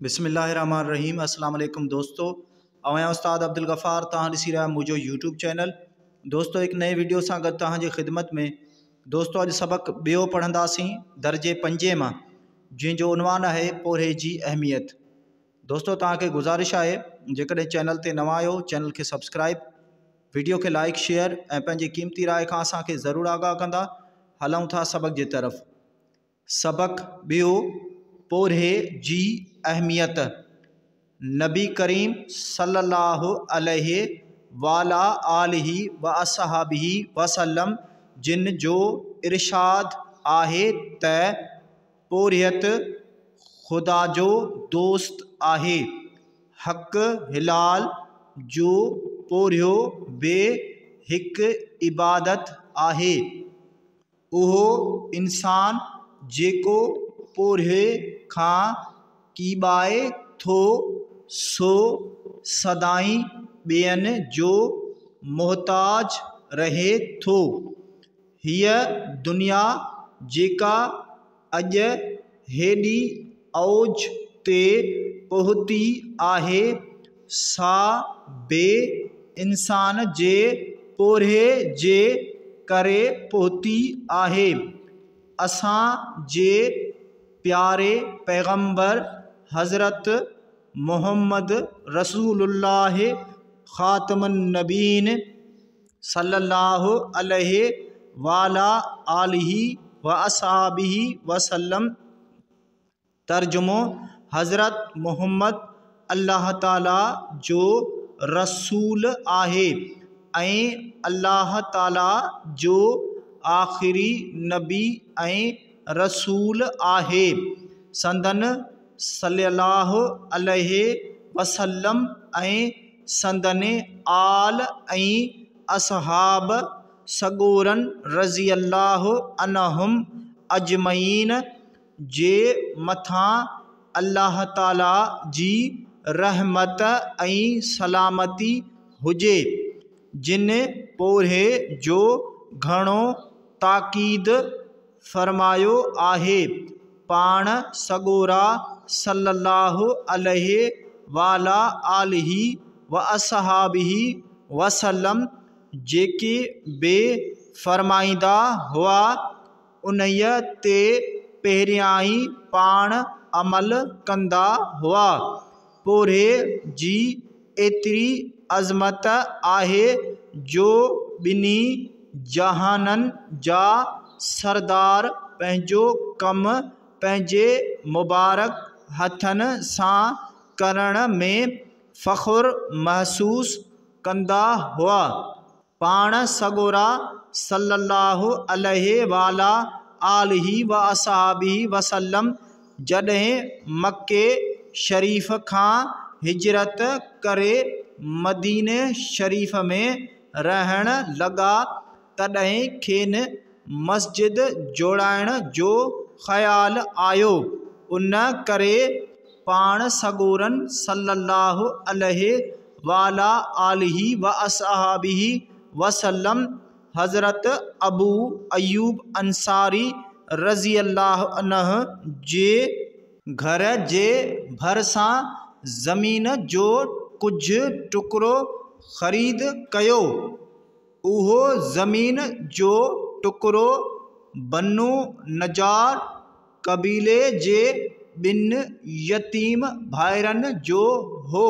بسم الله الرحمن الرحيم السلام عليڪم دوستو آئون آهيان استاد عبدالغفار توهان ڏسي رهيا منهنجو يوٽيوب چينل دوستو هڪ نئين ويڊيو سان گڏ توهان جي خدمت ۾ دوستو اڄ سبق ٻيو پڙهنداسين درجي پنجين مان جنهن جو عنوان آهي پورهيي جي اهميت دوستو توهان کي گذارش آهي جيڪڏهن چينل تي نوان آهيو چينل کي سبسڪرائب ويڊيو کي لائڪ شيئر ۽ پنهنجي قيمتي راء کان اسان کي ضرور آگاهه ڪندا هلون ٿا سبق جي طرف سبق ٻيو، پورهيي جي اهميت، نبي ڪريم صلّي اللّٰه عليه وعليٰ آله واصحابه وسلّم جن جو ارشاد آهي ته پورهيت خدا جو دوست آهي، حق حلال جو پورهيو به هڪ عبادت آهي. اهو انسان جيڪو پورهيي کان ڪيٻائي ٿو، سو سدائين ٻين جو محتاج رهي ٿو. هيء دنيا جيڪا اڄ هيڏي اوج تي پهتي آهي، سا به انسان جي پورهيي جي ڪري پهتي آهي. اسان جي پياري پيغمبر حضرت محمد رسول الله خاتم النبين صلّي اللّٰه عليه وعليٰ آله واصحابه وسلّم ترجمو، حضرت محمد الله تعاليٰ جو رسول آهي ۽ الله تعاليٰ جو آخري نبي ۽ رسول آهي. سندن صلّي اللّٰه عليه وسلّم ۽ سندن آل ۽ اصحاب سڳورن رضي الله عنهم اجمعين جي مٿان الله تعالي جي رحمت ۽ سلامتي هجي، جن پورهيي جو گهڻو تاڪيد فرمايو آهي، پاڻ سڳورا صلّي اللّٰه عليه وعليٰ آله واصحابه وسلّم جيڪي به فرمائيندا هئا، انهيء تي پهريائين پاڻ عمل ڪندا هئا. پورهيي جي ايتري عظمت آهي جو ٻنهي جهانن جا سردار پنهنجو ڪم پنهنجي مبارڪ هٿن سان ڪرڻ ۾ فخر محسوس ڪندا هئا. پاڻ سڳورا صلّي اللّٰه عليه وعليٰ آله واصحابه وسلّم جڏهن مڪي شريف کان هجرت ڪري مديني شريف ۾ رهڻ لڳا تڏهن کين مسجد جوڙائڻ جو خيال آيو، ان ڪري پاڻ سڳورن صلّي اللّٰه عليه وعليٰ آله واصحابه وسلّم حضرت ابو ايوب انصاري رضي الله عنه جي گهر جي ڀرسان زمين جو ڪجهه ٽڪرو خريد ڪيو. اهو زمين جو ٽڪرو بنو نجار قبيلي جي ٻن يتيم ڀائرن جو هو.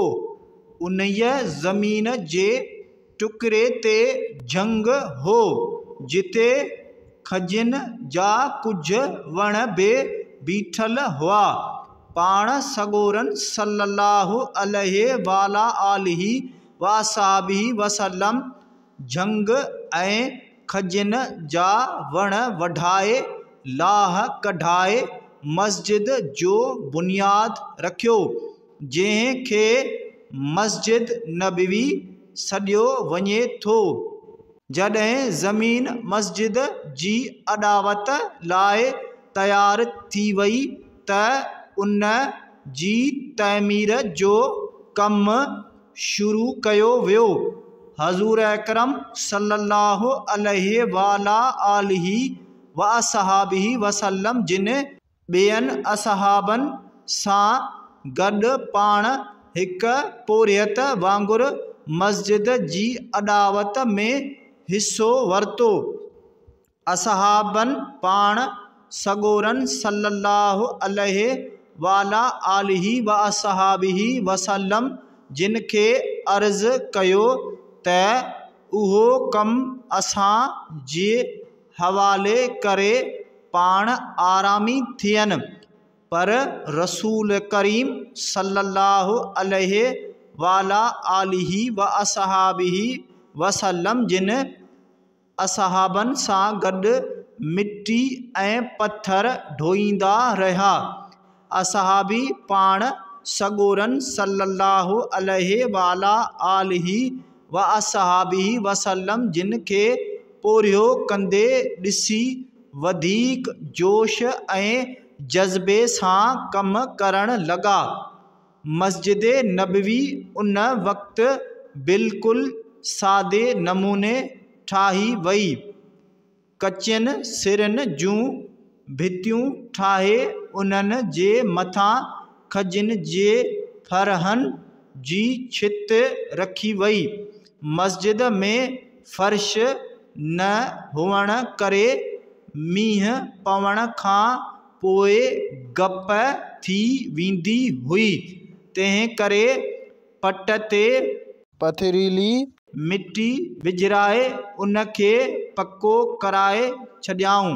انهيء زمين جي ٽڪري تي جهنگ هو، جتي کجين جا ڪجهه وڻ به بيٺل هئا. پاڻ سڳورن صلّي اللّٰه عليه وعليٰ آله واصحابه وسلم جهنگ ۽ کجين جا وڻ وڍائي، لاهه ڪڍائي مسجد جو بنياد رکيو، جنهن کي مسجد نبوي سڏيو وڃي ٿو. جڏهن زمين مسجد جي اڏاوت لاء تيار ٿي وئي ته ان جي تعمير جو ڪم شروع ڪيو ويو. حضور اڪرم صلي الله عليه وعليٰ آله واصحابه وسلم جن ٻين اصحابن سان گڏ پاڻ هڪ پورهيت وانگر مسجد جي اڏاوت ۾ حصو ورتو. اصحابن پاڻ سڳورن صلّي اللّٰه عليه وعليٰ آله واصحابه وسلّم جن کي عرض ڪيو ته اهو ڪم اسان جي حوالي ڪري پاڻ آرامي ٿين، پر رسول ڪريم صلّي اللّٰه عليه وعليٰ آله واصحابه وسلّم جن اصحابن سان گڏ مٽي ۽ پٿر ڍوئيندا رهيا. اصحابي پاڻ سڳورن صلّي اللّٰه عليه وعليٰ آله واصحابه وسلّم جن کي پورهيو ڪندي ڏسي وڌيڪ جوش ۽ جذبي سان ڪم ڪرڻ لڳا. مسجد نبوي ان وقت بلڪل سادي نموني ٺاهي وئي. ڪچين سرن جون ڀتيون ٺاهي انهن جي مٿان کجين جي ڦرهن جي ڇت رکي وئي. مسجد ۾ فرش نه هئڻ ڪري مينهن پوڻ کان پوء گپ ٿي ويندي هئي، تنهن ڪري پٽ تي پٿريلي مٽي وجهرائي ان کي پڪو ڪرائي ڇڏيائون.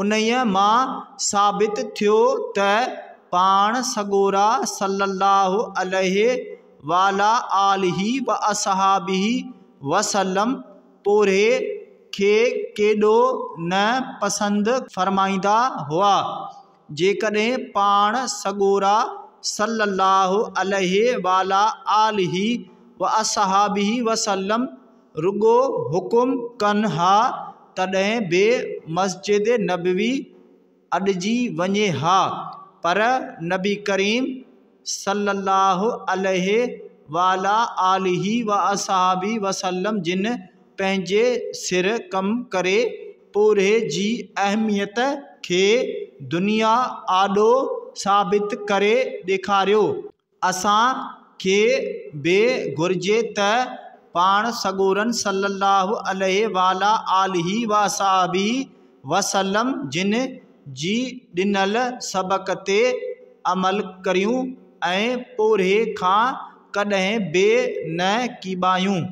انهيء مان ثابت ٿيو ته پاڻ سڳورا صلّي اللّٰه عليه وعليٰ آله واصحابه وسلّم پورهيي کي ڪيڏو نه پسند فرمائيندا هئا. جيڪڏهن پاڻ سڳورا صلّي اللّٰه عليه وعليٰ آله واصحابه وسلّم رڳو حڪم ڪن ها تڏهن به مسجد نبوي اڏجي وڃي ها، پر نبي ڪريم صلّي اللّٰه عليه وعليٰ آله واصحابه وسلّم جن پنهنجي سر ڪم ڪري پورهيي جي اهميت کي دنيا آڏو ثابت ڪري ڏيکاريو. اسان کي به گهرجي ته پاڻ سڳورن صلّي اللّٰه عليه وعليٰ آله واصحابه وسلّم جن جي ڏنل سبق تي عمل ڪريون ۽ پورهيي کان ڪڏهن به نه ڪيٻايون.